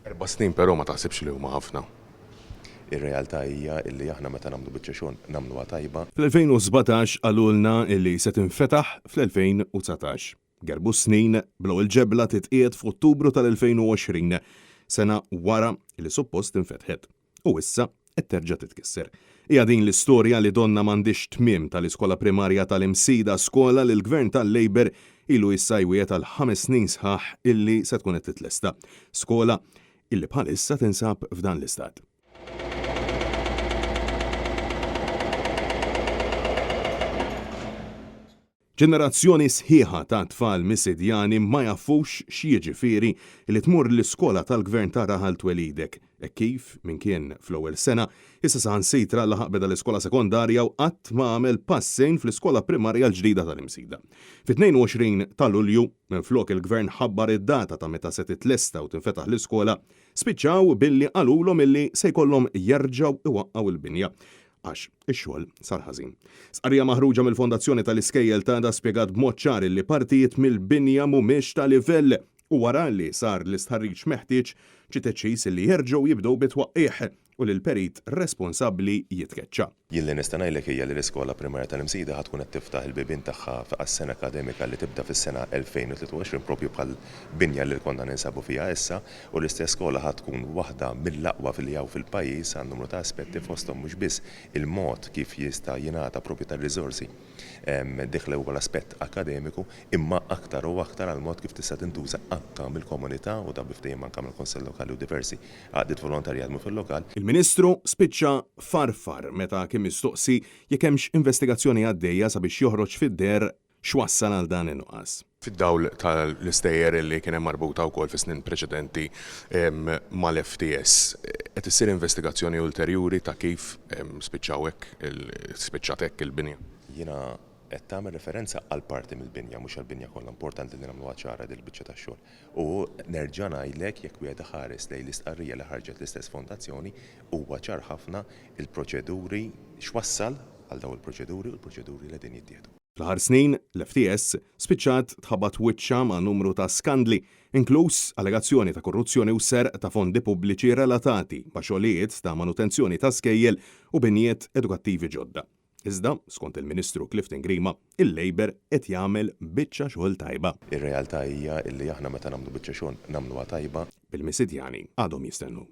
Erba' snin però ma taħsibx li huma ħafna? Ir-realtà hija illi aħna meta nagħmlu biċċa xogħol nagħmluha tajba. Fl-2017 qalulna illi se tinfetaħ fl-2019. Gerbu s-snin, bl-ewwel ġebla titqiegħed f'Ottubru tal-2020, sena wara li suppost infetħet. U issa qed terġa' titkisser. Hija din l-istorja li donnha m'għandhiex tmiem tal-iskola primarja tal-Imsida, skola li l-Gvern tal-Labour ilu issa jwiegħed għal ħames snin sħaħ illi se tkun qed titlesta. Skola illi bħalissa tinsab f'dan l-istat. Ġenerazzjoni sħiħa ta' tfal Misidjani ma jafux x'jiġifieri li tmur l-iskola tal-Gvern ta' raħal twelidek, hekk kif, min kien fl-ewwel sena, issa saħansitra laħaq beda l-iskola sekondarja u qatt ma għamel passejn fl-iskola primarja l-ġdida tal-Imsida. Fit-22 ta' Lulju, minflok il-Gvern ħabbar id-data ta' meta se titlesta u tinfetaħ l-iskola, spiċċaw billi qalulhom illi se jkollhom jerġgħu iwaqqgħu l-binja. għax ix-xogħol sar ħażin. Stqarrija maħruġa mill-Fondazzjoni tal-Iskejjel t'Għada spjegat b'mod ċar illi partijiet mill-binja mhumiex ta' livell u wara li sar l-istħarriġ meħtieġ ġie deċiż illi jerġgħu jibdew bit-twaqqigħ u li l-perit responsabbli jitkeċċa. Jien li nista' ngħidlek hija li l-Iskola Primarja tal-Imsida ħa tkun qed tiftaħ il-bibien tagħha għas-sena akademika li tibda fis-sena 2023 proprju bħall-binja li konna ninsabu fiha issa u l-istess skola ħa tkun waħda mill-aqwa fil hawn fil-pajjiż għal numru ta' aspetti fosthom mhux biss il-mod kif jista' jingħata proprju tar-riżorsi dik li huwa l-aspett akkademiku imma aktar u aktar għall-mod kif tista' tintuża anke mill-komunità u dan bi ftehim anke mal-Kunsill Lokali u diversi għaqdiet volontarji jaħdmu fil-lokal. Il-Ministru spiċċa farfar meta kien mistoqsi jekk hemmx investigazzjoni għaddejja sabiex joħroġ fid-deher X'wassal għal dan in-nuqqas? Fid-dawl tal-istejjer li kien hemm marbuta wkoll fis-snin preċedenti mal-FTS, qed issir investigazzjoni ulterjuri ta' kif spiċċaw hekk, spiċċat hekk il-binja? Jiena qed tagħmel referenza għal parti mill-binja, mhux għall-binja kollha. Importanti li nagħmluha ċara din il-biċċa tax-xogħol. U nerġa' ngħidlek jekk wieħed iħares lejn l-istqarrija li ħarġet l-istess fondazzjoni, huwa ċar ħafna il-proċeduri, x'wassal għal dawn il-proċeduri u l-proċeduri li qegħdin jittieħdu. Fl-aħħar snin, l-FTS spiċċat tħabbat wiċċha ma' numru ta' skandli, inkluż allegazzjoni ta' korruzzjoni u serq ta' fondi pubbliċi relatati ma' xogħlijiet ta' manutenzjoni ta' skejjel u binjiet edukattivi ġodda. Iżda, skont il-Ministru Clifton Grima, il-Labour qed jagħmel biċċa xogħol tajba. Ir-realtà hija li aħna meta nagħmlu biċċa xogħol nagħmluha tajba. Bil-Misidjani għadhom jistennu.